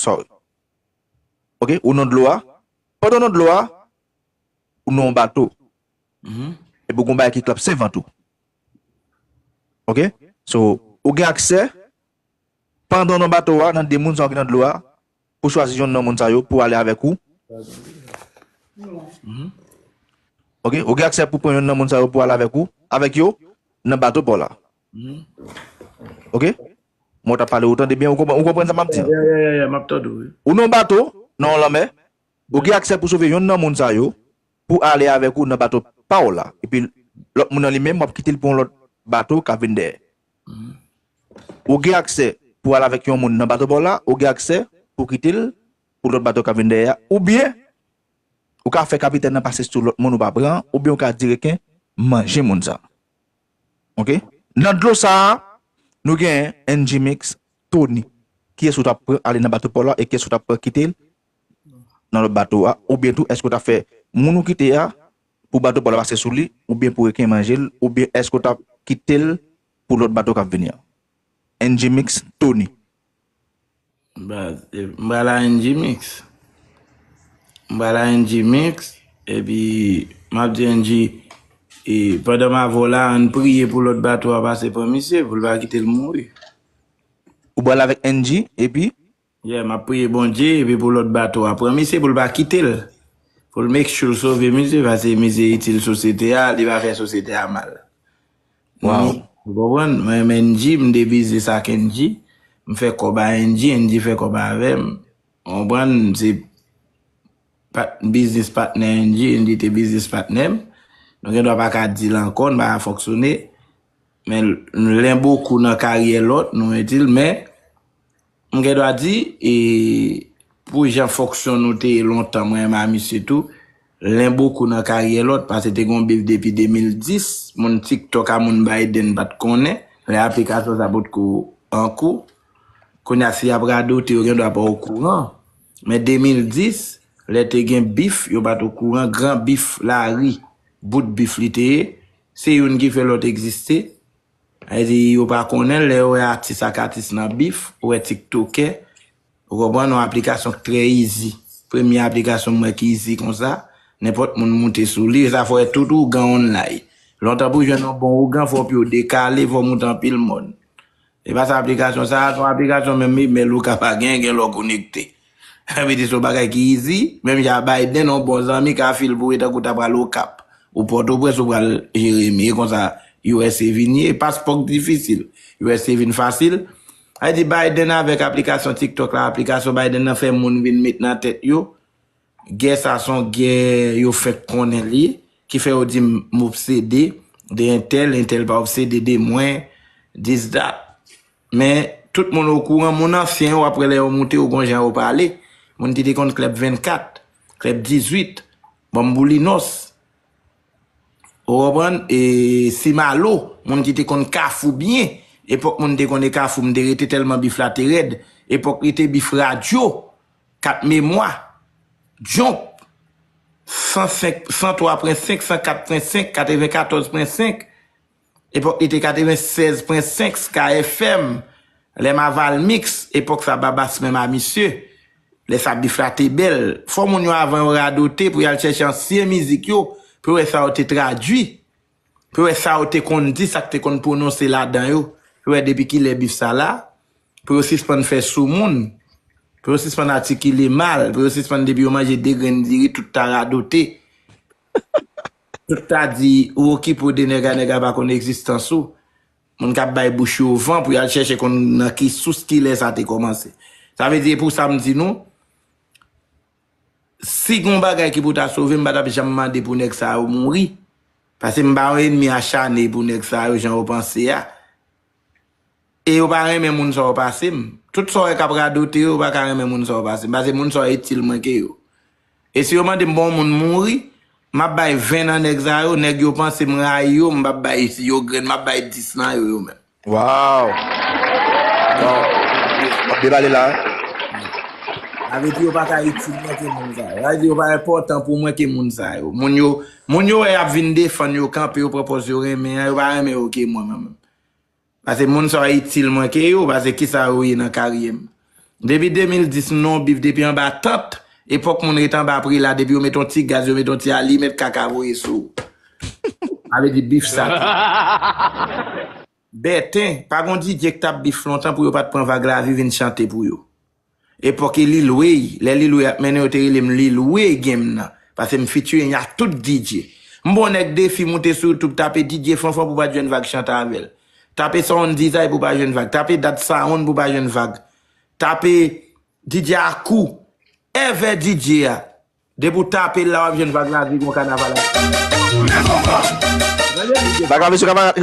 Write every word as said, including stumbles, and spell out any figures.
Sorry. Ok, ou nan dlo a. Pandan w nan dlo a, ou nan yon bato. Epi ou gen yon bagay ki klapse vant ou. Ok? So, ou gen aksè, pandan w nan bato a, nan de moun sa yo ki nan dlo a, pou chwazi yonn nan moun sa yo pou ale avèk ou. Ok? Ou gen aksè pou pran yonn nan moun sa yo pou ale avèk ou, avèk yo, nan bato pa w la. Ok? Mwen t ap pale, ou tande byen, ou konprann, ou konprann sa m ap di? Ou nan yon bato, nan yon lanmè, ou gen aksè pou sove yonn nan moun sa yo, pou ale avèk ou nan bato pa w la. Epi lòt moun nan li menm, w ap kite l pou yon lòt bato k ap vin dèyè. Ou gen aksè pou ale avèk yon moun nan bato pa w la, ou gen aksè pou kite l pou lòt bato k ap vin dèyè a, oubyen ou ka fè kapitèn nan pase sou lòt moun ou pa pran, oubyen ou ka di reken manje moun sa. Ok? Nan dlo sa a, nou gen N G Mix, Tony. Kiyès ou t ap pran ale nan bato pa w la e kiyès ou t ap pran kite l nan lòt bato a? Oubyen tou, èske w t ap fè moun ou kite a pou bato pa w la pase sou li, oubyen pou reken manje l, oubyen èske w t ap kite l pou lòt bato k ap vini an? N G Mix, Tony. Baz, e, m pral a N G Mix. M pral a N G Mix, epi m ap di N G, e, pandan m avè w la, ann priye pou lòt bato a pase pran misye, pou l pa kite l mouri. Ou pral avèk N G, epi? Yeah, m ap priye Bondye, epi pou lòt bato a pran misye, pou l pa kite l. Pou l make sure l sove misye, paske misye itil sosyete a, li pa fè sosyete a mal. Wow. Ou konprann? Mwen renmen N G, m te biznis ak N G. M fè kòb a N G, N G fè kòb avè m. Ou konprann? Se pat, biznis patnè N G, N G te biznis patnè m. Nou gen dwa pa ka di l ankò, n pa ka fonksyone. Men len bokou nan karyè lòt, nou itil, men M gen dwa di, e, pou jan fonksyon nou te ye lontan, mwen menm a misye tou, len bokou nan karyè lòt, paske te gen yon bif depi de mil dis, moun TikTok a moun Biden pa t konnen, lè aplikasyon sa potko an kou. Kounye a, si y ap radote, yo gen dwa pa okouran. Men de mil dis, lè te gen bif, yo pa t okouran, gran bif lari, bout bif li te ye, se youn ki fè lòt egziste. Sa vle di, yo pa konnen l, lè yo wè atis ak atis nan bif, ou wè tiktokè, ou konprann, yon aplikasyon k trè easy. Premye aplikasyon m wè ki easy konsa, nenpòt moun moute sou li, e sa fè w wè tout ougan online. Lontan pou w jwenn yon bon ougan, fò w pye w dekale, fò w moute anpil mòn. E pa sa aplikasyon sa a, se yon aplikasyon menm imèl ou ka pa gen, gen lè w konekte. Sa vle di se yon bagay ki easy, menm jan Biden, yon bon zanmi ka fil pou ou tankou w ta pral Okap. Ou Pòtoprens, ou pral Jeremi. E konsa U S A vin ye, paspò k difisil, U S A vin fasil. Sa vle di Biden avèk aplikasyon TikTok la, aplikasyon Biden nan fè moun vin met nan tèt yo, gè sa se yon gè yo fenk konnen li, ki fè yo di m, m obsede de entèl, entèl pa obsede de mwen, this, that. Men, tout moun okouran, moun ansyen yo, w ap wè lè yo moute, yo gon jan yo pale. Moun ki te konn Klèb vennkat, Klèb dizuit, Ban m Boulinos. Ou konprann? E Simalo, moun ki te konn Kafou byen. Epòk moun te konnen Kafou, m te rete tèlman bif la te rèd. Epòk li te bif radyo, kat memwa, Jump, san senk, san twa pwen senk, san kat pwen senk, katrevenkatòz pwen senk. Epòk li te katrevennsèz pwen senk Sky F M. Lè m a Valmix, epòk sa Babas menm a misye. Lè sa bif la te bèl. Fò moun yo avan yo radote pou y al chèche ansyen mizik yo, pou yo wè sa yo te tradui, pou yo wè sa yo te konn di, sa k te konn pwononse ladan yo, pou yo wè depi kilè bif sa la, pou yo sispann fè soumoun, pou yo sispann atikile mal, pou yo sispann depi yo manje de grenn diri, tout ta radote. Tout ta di ou okipe w de nèg a, nèg a pa konn egzistans ou. Moun k ap bay bouch yo van pou y al chèche konn nan ki sous, kilè sa te kòmanse. Sa vle di, e pou sa m di nou, si gen yon bagay ki pou ta sove m, m pa t ap janm mande pou nèg sa yo mouri. Paske m pa yon ènmi achane pou nèg sa yo, jan yo panse a. E yo pa renmen moun sa yo pase m. Tout sa w wè k ap radote yo, yo pa ka renmen moun sa yo pase m. Paske moun sa yo itil mwen ke yo. E si yo mande m pou yon moun mouri, m ap bay ven nan nèg sa yo, nèg yo panse m rayi yo, m p ap bay yo grenn, m ap bay dis nan yo, yo menm. Wow! Wow! W ap debale la, wi. Sa vle di yo pa ka itil mwen ke moun sa yo. Sa vle di yo pa enpòtan pou mwen ke moun sa yo. Moun yo, moun yo wè y ap vin defann yo, kanpe, yo pran pòz yo renmen an, yo pa renmen yo ke mwen, mwen menm. Paske moun sa yo itil mwen ke yo, paske kisa yo ye nan karyè m? Depi de mil dis, m nan yon bif depi anba tant. Epòk moun ret anba prela, depi yo met yon ti gaz, yo met yon ti alimèt, kaka voye sou ou. Sa vle di bif sa. Bèten, pa gon D J k t ap bif lontan pou yo pa t pran vag lavi vin chante pou yo. Epòk e Lil Wayne, lè Lil Wayne ap mennen yo te rele m Lil Wayne game nan. Paske m featuring ak tout D J. M bon nèg defi moute sou YouTube, tape D J Fanfan pou pa t jwenn vag chante avè l. Tape Sound Design pou pa jwenn vag. Tape Dat Sound pou pa jwenn vag. Tape D J Akou. Evè D J a. Depi w tape l la, w ap jwenn vag lavi gon kanaval. Vag lavi sou kanaval.